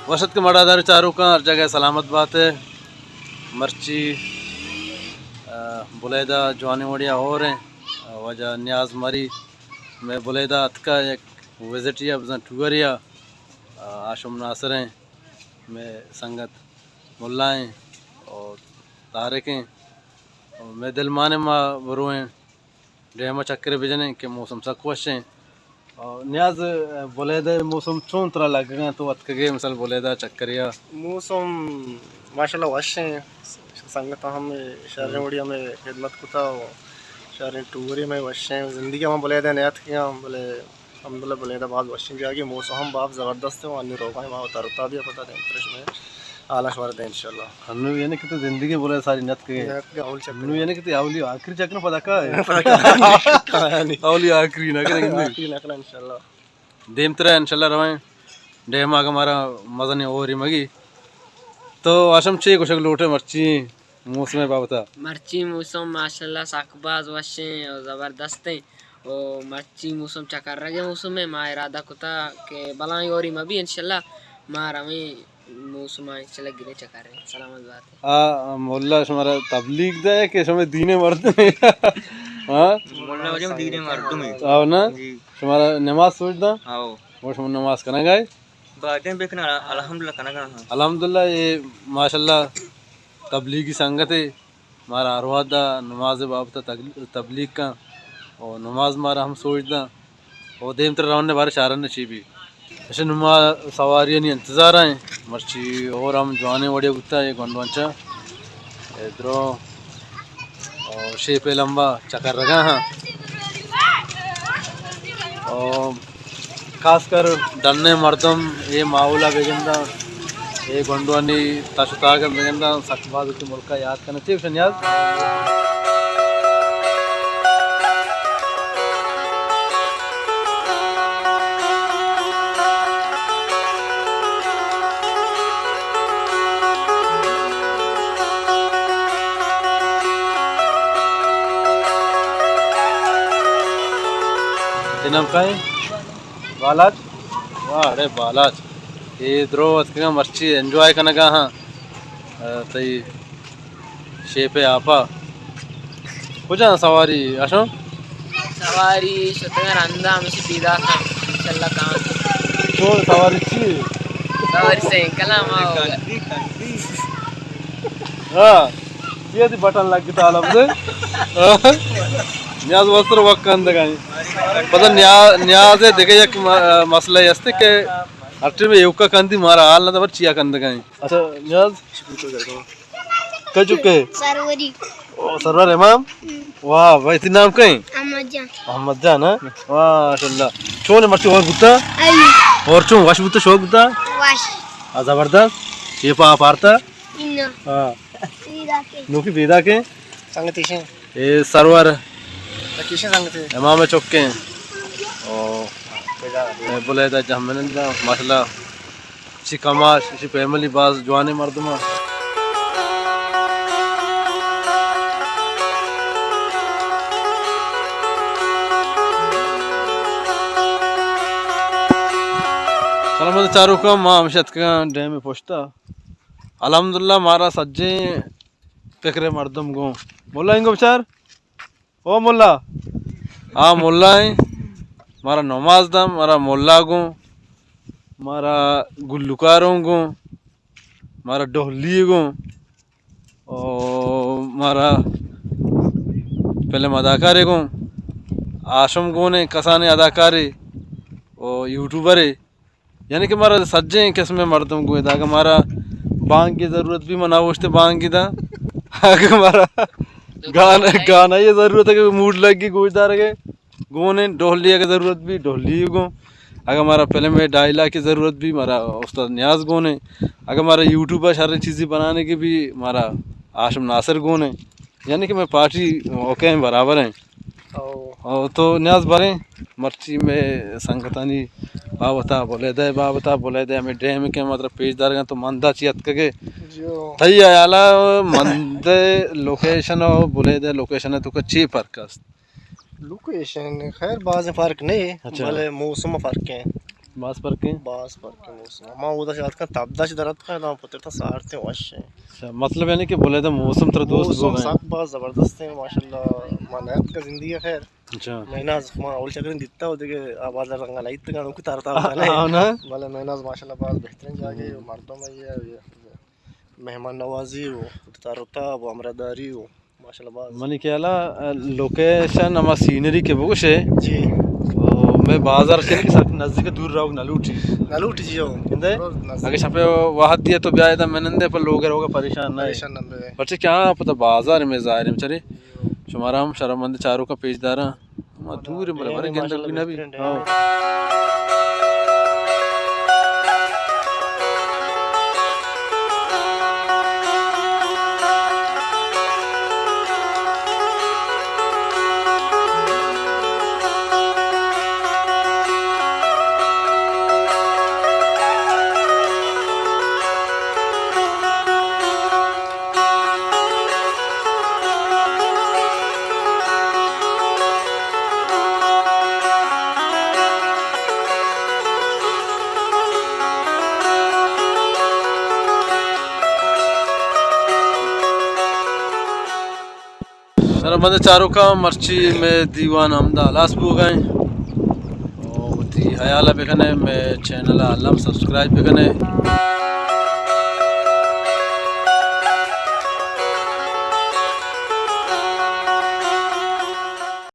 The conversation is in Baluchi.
وش اتک مڑادار چاروکاں، ہر جاگہ سلامت بات ئے۔ مرچی، آ، بلیدہ جوانیں وڑیا ہور ایں۔ آ، واجہ نیاز مری مئے بلیدہ اتکا یک وزٹیا بزاں ٹوریا۔ آ، ہاشم ناصر ایں، مئے سنگت ملا ایں اور طارق ایں۔ اور مئے دل مانے ما برویں ڈیم ءَ چکرے بجنیں کہ موسم سک وش ایں۔ اور نیاز، بلیدہ ءِ موسم چون ترا لگگاں؟ تو اتکگے مثال بلیدہ چکرے ءَ؟ موسم ماشاءاللہ وش ایں، سنگت ہم شریں وڑی ہمیں خدمت کتا و شریں ٹوری میں وش ایں۔ زندگی ہم بلیدہ نیاتکگاں، بلے الحمدللہ بلیدہ باز وشیں جاگے، موسم ہم باز زبردست ایں و انی روگاں ما تر و تابی پتا دیں، پرش میں حالاں شمارا دیں انشاءاللہ۔ انو یعنی کہ تو زندگی بلیدہ ساری نیاتکگے؟ نیاتکگاں، اول چکر۔ انو یعنی کہ تو اولی آخری چکر پدا کا ایں؟ پدا کا ایں؟ اولی آخری نہ کریں گے۔ آخری نہ کریں انشاءاللہ۔ دیمترا انشاءاللہ رویں۔ ڈیم اگہ مارا مزنیں ہوری مگی۔ تو ہاشم چے گوشگ لوٹے مرچی موسم ءِ بابت ءَ؟ مرچی موسم ماشاءاللہ سک باز وش ایں و زبردست ایں و مرچی موسم چکرگ ءِ موسم ایں۔ ما ارادہ کتا کہ بلاہیں ہوری مہ بی انشاءاللہ ما رویں موسم ءَ انشاءاللہ گریں چکرے۔ سلامت بات ئے۔ آ مولا شمارا تبلیغ دے کہ شمے دین ءِ مردم ایں؟ ہاں؟ مولا واجہ دین ءِ مردم ایں۔ آؤ نا؟ جی۔ شمارا نماز سوج داں؟ آؤ۔ وہ شما نماز کنگ ءَ ئے؟ بعدیں بکن، الحمدللہ کنگ ءَ ہاں۔ الحمدللہ، اے ماشاءاللہ تبلیغی سنگت ایں، مارا ہر وہد ءَ نماز ءِ بابت ءَ تگ-، تبلیغ کن و نماز مارا ہم سوج داں و دیمتر روان ءِ بارے چارن چی بی۔ اچھا، نوں ما سواریانی انتظار ءَ ایں، مرچی ہور ہم جوانیں وڑے بوتا اے گونڈوانچا۔ اے درو او شیپ ءِ لمبا چکرگا ہاں۔ او خاص کر ڈن ءِ مردم اے ماحول ءَ بگنداں، اے گونڈوانی تش و تاگ ءَ بگنداں، سک باز وتی ملک ءَ یات کناں۔ چے گوشے نیاز؟ تئی نام کئے؟ بالاچ؟ واہ، اڑے بالاچ۔ اے درو اتکگاں مرچی انجوائے کنگا ہاں۔ آ، تئی شیپ ءِ آپ ءَ۔ کجا سواری اشو؟ سواری شتگاں رندا، ہمشی پیدا کن، انشاءاللہ کاں۔ تو سواری چی؟ سواری سائیکل ءَ ما ہوگا۔ ہاں، چی دی بٹن لگتا لفظ۔ نیاز وستر وقت کندگا۔ پتہ نیا-، نیاز ءِ دگہ یک م-، مسئلہ است کہ ہر ٹائم ایوکا کندی مارا حال نہ تبر چیا کندگا۔ اچھا، نیاز؟ کجو کئے؟ سروری۔ او، سرور امام؟ ہم۔ واہ، بھائی، تئی نام کئے؟ احمد جان۔ احمد جان، ہاں؟ ماشاءاللہ۔ چون مرچی ہور بوتا؟ ای۔ ہور چون وش بوتا، شوق بوتا؟ وش۔ آ، زبردست۔ شیپ ءَ آپ آرتا؟ اینا۔ ہاں۔ پیدا کے۔ نوکی پیدا کے؟ سنگتیشیں۔ اے سرور۔ تکیشیں سنگتے۔ امام چکیں۔ او۔ اے بلیدہ جہمنندہ، ماشاءاللہ۔ چی کماش، چی فیملی باز جوانیں مردم۔ سلامت چاروکاں، ما ہمیش اتکگاں ڈیم پشتا۔ الحمدللہ مارا سجیں فکر مردم گوں۔ مولا انگو بچار۔ او ملا، آ ملا ایں، مارا نماز داں، مارا ملا گوں، مارا گلوکاروں گوں، مارا ڈہلی گوں، او مارا فلم اداکارے گوں، آشم گوں نے کسانیں اداکارے او یوٹیوبرے۔ یعنی کہ مارا سجیں قسم مردم گوئے دا۔ اگہ مارا بانگی ضرورت بھی، منا اوشتے بانگی دا۔ اگہ مارا گانا، گانا یہ ضرورت ہے کہ موڈ لگی گوش دارگے گونے، ڈوہلی اگہ ضرورت بھی، ڈوہلی گوں۔ اگہ مارا فلم ڈائلاگ کی ضرورت بھی، مارا استاد نیاز گونے۔ اگہ مارا یوٹیوب پر شر چیزیں بنانے کی بھی، مارا ہاشم ناصر گونے۔ یعنی کہ میں پارٹی اوکے ہیں، برابر ہیں۔ او۔ او تو نیاز بریں، مرچی میں سنگتانی بابتا، بلیدہ بابتا، بلیدہ ہمیں ڈیم کے مطلب پیش دارگاں تو مندا چی اتکگے۔ جو۔ تئی حیالا مندے لوکیشن او بلیدہ لوکیشن تو کا چی فرق است؟ لوکیشن خیر باز فرق نہیں، اچھا۔ بلے موسم فرق ہے۔ باز فرق ایں؟ باز فرق ایں موسم۔ ما اودا چہ اتکاں تب داشت در اتکاں، داں پتر تا سارتیں وش ایں۔ اچھا، مطلب یعنی کہ بلیدہ موسم ترا دوست موسم بوگا ایں؟ سک باز زبردست ایں، ماشاءاللہ۔ ما نیت کا زندگی خیر۔ اچھا۔ مہناز ما اول چکریں دیتا و دیگہ آ باز رنگا لائیت گا، نوکی تارتا ہوتا ہاں نا؟ بلے مہناز ماشاءاللہ باز بہترین جاگے، ہم۔ مردم اے، مہمان نوازی و تار و تاب و ہمراہداری و ماشاءاللہ باز۔ منی خیالا، آ، لوکیشن ہما سینری کہ بگوشے۔ جی۔ او، مئے بازار چہ کہ سک نزدیک دور روگ نہ لوٹی۔ نہ لوٹی جی ہو۔ گندے؟ نزدیک۔ اگہ شپے وہد دیے تو بیائے دا منندے پر لوگ روگا پریشان نہ اے۔ پریشان نہ بے۔ پرچہ کہ آ پتہ بازار میں ظاہر ایں چرے۔ جی ہو۔ شمارا ہم شرمند چاروکا پیش داراں۔ ما دور ایں، بلے برے گندگ بھی نہ بی۔ ہاں۔ شرمند چاروکاں، مرچی مئے دیوان ہمدا ہلاس بوگا ایں۔ او وتی ہیال بکنے، مئے چینل الم سبسکرائب بکنے۔